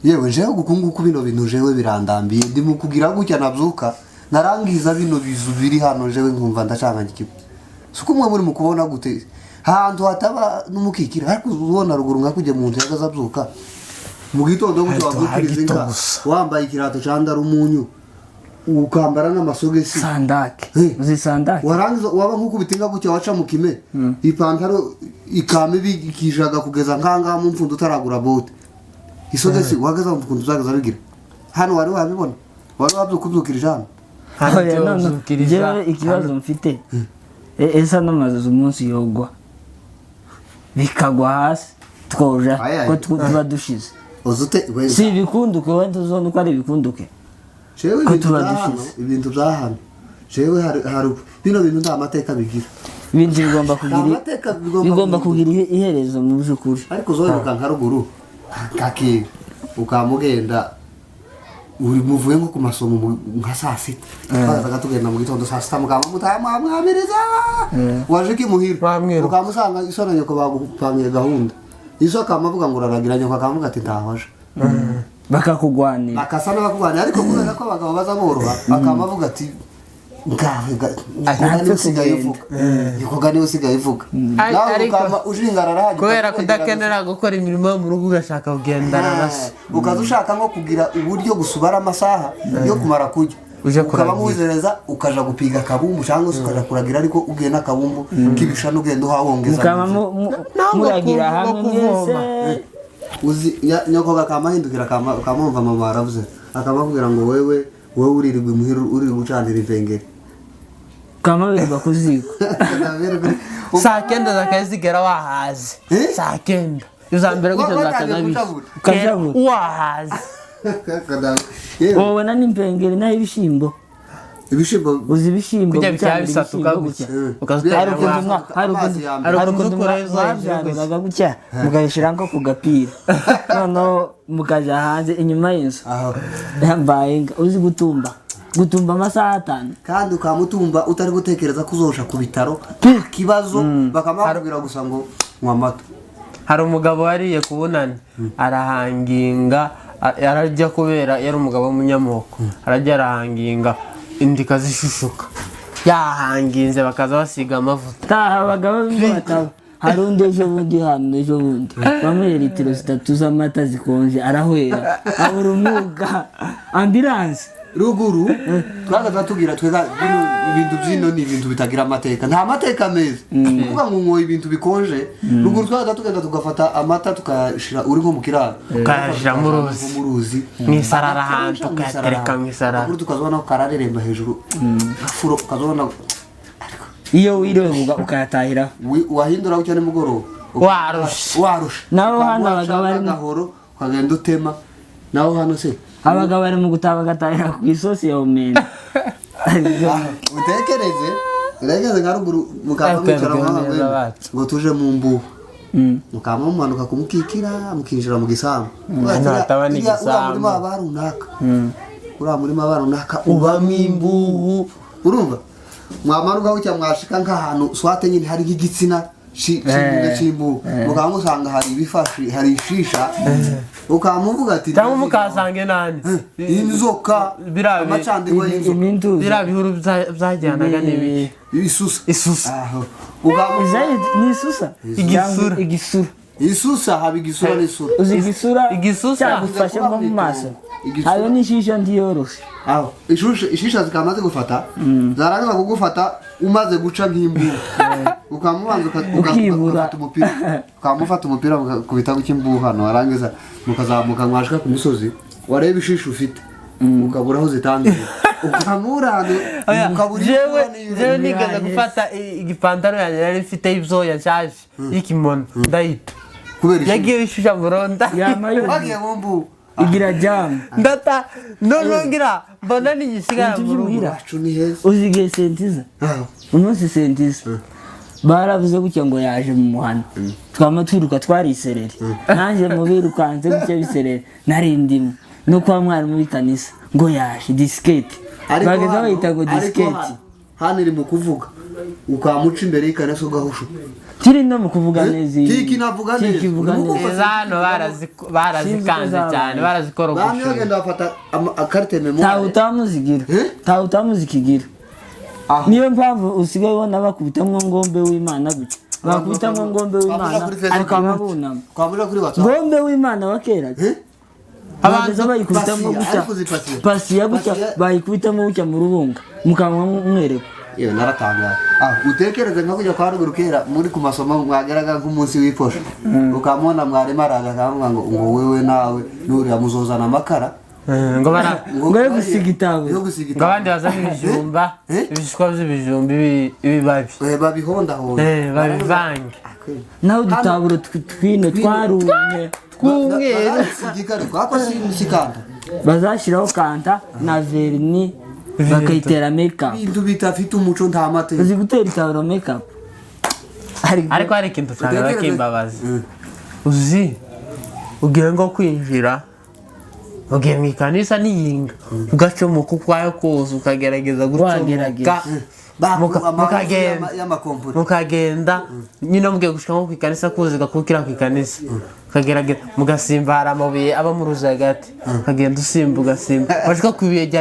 Yewe, jewe gukunguku bino bintu jewe birandambiye. Ndi mu kugira gutya, nabyuka narangiza bino bizu biri hano, jewe nkumva ndacanganya ikigo. Siko umwe muri mu kubona gute ahantu hataba n'umukikira, ariko ubona ruguru nka kujya mu nzu yagaza abyuka mu gitondo gutya, Hato wabyukiriza hagito inka gusa. wambaye ikirato candara umunyu, ukambara n'amasogisi. Sandake. Eh. Uzi sandake? Warangiza waba nk'ukubita inka gutya, waca mu kime, ipantaro ikame ibikijaga kugeza nkangaha mu mfundo, utaragura bote, isogisi uhagaze mu mfundo uzagaza bigira hano. Wari wabibona? Wari wabyuka ubyukirije hano? Hano Oya, no, no. byuzukiriza. Jewe ikibazo mfite, ese ano mazu umunsi yogwa bikagwa hasi, twoja Ay, ay. ko tuba dushize? Uzi ute Si ibikunduke, wenda uzona uko ari ibikunduke Jewe ko ibintu tuba bya hano, dushize. ibintu bya hano jewe hari bino bintu nta mateka bigira. Ibintu bigomba Nta kugira mateka bigomba bigomba kugira. kugira iherezo mu by'ukuri. Ariko uzoheruka nka ruguru nka kera, ukamugenda uri muvuye nko ku masomo nka saa 6, twazaga tugenda mu gitondo saa 6, mukaba mutaha mwamwamiriza waje kimuhira. Mwamwiruka. Ukamusanga iso na nyoko bagupangiye gahunda, iso akama avuga ngo uraragira, nyoko akamuga ati ntahoje. Bakakugwanira. Akasa n'abakugwanira, ariko kubera ko abagabo baza boroha, akama avuga ati ngawe Ntapfe niwe usigaye kugenda. uvuga, nyoko niwe usigaye uvuga. Nawe Ariko- ukama ujingarara hanyuma Kubera ukegera. kudakenera gukora imirimo yo mu rugo, ugashaka kugendana na se. Ukaza ushaka nko kugira uburyo gusubara amasaha yo kumara kurya, Uje ukaba kuragira. nk'uwizereza, ukaja gupiga akabumbu cyangwa se ukaja kuragira, ariko ugiye n'akabumbu k'ibishano ugenda uhawongeza. Mukaba mu nzira. Ntabwo muragira ngo hamwe mwese. kuvoma. Uzi nyoko akamahindukira, akamwumva mama aravuze, akamubwira ngo wewe, wowe uririrwa imuhira, uririrwa ucanira ivengeri. Mukaba birirwa ku ziko. Saa 9 zakaye zigera wahaze. Eh? Saa 9 iza mbere gutyo Watangiye zakaza bishe. kucabura. Ukajabura. Wahaze. Yewe, Wobona n'impengeri naho ibishyimbo. Ibishimbo. Uzi ibishyimbo? Kurya bikaba Gucanira bisatuka ibishyimbo gutya. gutya. Ukazitera Hari ukuntu hari Amazi ukuntu ya mbere. hari ukuntu Hari ukuntu ukora mwabyaruraga gutya, mukabishyira nko ku gapira, noneho mukajya hanze inyuma y'inzu. Aho. Yambaye inka. Uzi gutumba amasaha 5? Kandi ukamutumba utari gutekereza ko uzosha ku bitaro kibazo, bakamubwira gusa ngo nywa amata. Hari umugabo wariye ku bunani, arahanginga, ararya kubera yari umugabo w'umunyamoko, ararya arahanginga, inda ikazishushuka, yahanginze bakaza basiga amavuta. Taha abagabo b'inkotanyi. Hari undi ejo bundi hano, ejo bundi bamuhe litiro 3 z'amata zikonje, arahwera, abura umwuka, ambulance. Ruguru twagaza tubwira twega bino ibintu byino ni ibintu bitagira amateka, nta mateka meza kuvuga ngo unyoye ibintu bikonje. Ruguru twagaza tugenda tugafata amata, tukayashira uri nko mu kiraro. Ukayashira mu ruzi. Nko mu ruzi. Mu isarara ahantu, ukayatereka mu isarara. Ruguru tukazobona ko karareremba hejuru gafuro, ukazobona. Iyo wiriwe ukayatahiraho. Wahindura gutya nimugoroba. Warushe. Warushe. Naho hano Ukamuha abagabo barimo- agahoro ukagenda utema naho hano se. Abagabo bari mu gutaha bagatahira ku isosi ya omena. Utekereze utekereze nka ruguru mukaba Ariko mwicara yabwiwe mukavuga neza ngo bacu. Ngo tuje mu mbuho, mukaba mumanuka kumukikira, mukinjira mu gisambu. Hano hataba Uriya n'igisambu. murima wa ba runaka, uriya murima wa runaka Ubamo imbuhu. Urumva mwamanuka gutya, mwashika nk'ahantu swate nyine hari nk'igitsina c'imbuhu, mukaba musanga hari ibifashi, hari ishisha, ukaba muvuga ati Cyangwa mukahasanga inani. Inzoka. Amacandwe y'inzoka. Imintuzi. Biriya bihuru byajyanaga n'ibiki? Isusa. Isusa. Aho. Ukaba Ni isusa. Igisura. Igisura. Isusa, haba igisura n'isura. Uzi igisura? Igisusa? Cyagufashe nko mu maso. Igisura. Hariho n'ishisha ntiyoroshe. Aho ishisha zikaba gufata, zarangiza kugufata umaze guca nk'imbuga, ukamubanza Ukibura. ugafata umupira, ukamufata umupira mukakubita gutya hano, warangiza mukazamuka, mwashika ku musozi, wareba ishisha ufite ukabura aho zitangira, ukamura ahantu Oya, ukabura iyo jewe ukura n'iyo jewe ureba. nigeze gufata igipantaro yanjye yari ifite ibyoya nshaje y'ikimono, ndayita. Kubera ishisha. Yagiye ishusha muronda. Yama yose. Wagiye mu mbuga. Igira jamu. Ndata noneho ngira mbona nigisigara Ibintu mu rugo. by'imuhira. Iwacu ni heza. Uzi igihe sentiza? Aho. Umunsi sentiza baravuze gutya ngo yaje mu muhanda, twama twiruka, twari isereri, nanjye mu birukanse gutya bisereri nari ndimo no kwa mwarimu w'ikanisa ngo yaje disiketi. Ariko Bageze hano- bayita ngo ariko disiketi. hano iri mu kuvuga ukamuca imbere y'ikanisa ugahushuka. Tiri no mu kuvuga neza iyi. Tiki navuga neza. Tiki ivuga Urimo neza. kumva? Iza hano barazikanze Sinzi uko cyane zabaye. Bamwe barazikorogoshoye. bagenda bafata akarite Ntawe memoire. utamuzigira. Eh? Ntawe utamuzikigira. Aho. Niyo mpamvu usigaye ubona bakubitamo ngombe w'Imana gutya. Bakubitamo ngombe w'Imana Twamura kuri Facebook. bakaba bunama. Twamura kuri WhatsApp. Ngombe w'Imana wa kera. Eh? Abantu bayikubitamo Pasiya, gutya. ariko zipasiya. Pasiya gutya Pasiya. bayikubitamo gutya mu rubunga. Mukaba mwereka. Yewe naratangaye. Ah, utekereze nka kujya kwa ruguru kera muri ku masomo mwageraga nk'umunsi w'iposho. Ukamubona mwarimu araje akavuga ngo wewe nawe nuriya muzozana amakara. Ngo bara Ngo yo gusiga itaburo. Yo gusiga ngo itaburo. abandi bazana ibijumba, Eh? ibishishwa by'ibijumba, ibibabi. Babihondahonda. Babivange. Naho udutaburo twino twarumye. Tw'umweru. Sigika ariko ako si kanta. Bazashyiraho kanta na verni bakayitera makeup. Ibintu bitafite umuco nta mateka. Uzi gutera itaburo makeup? Ariko hari ikintu cyane Utekereze- bakimbabaza. Uzi ugiye ngo kwinjira ugiye mu ikanisa n'iyinga ugacomoka ukwayo kose ukagerageza gucomoka. Wagerageza. Mukagenda. Y'amakompura. Mukagenda nyine mugiye gushika nko ku ikanisa kuziga kukira ku ikanisa ukagerageza mugasimba, hari amabuye aba mu ruzi hagati, ukagenda usimba ugasimba washika ku ibuye rya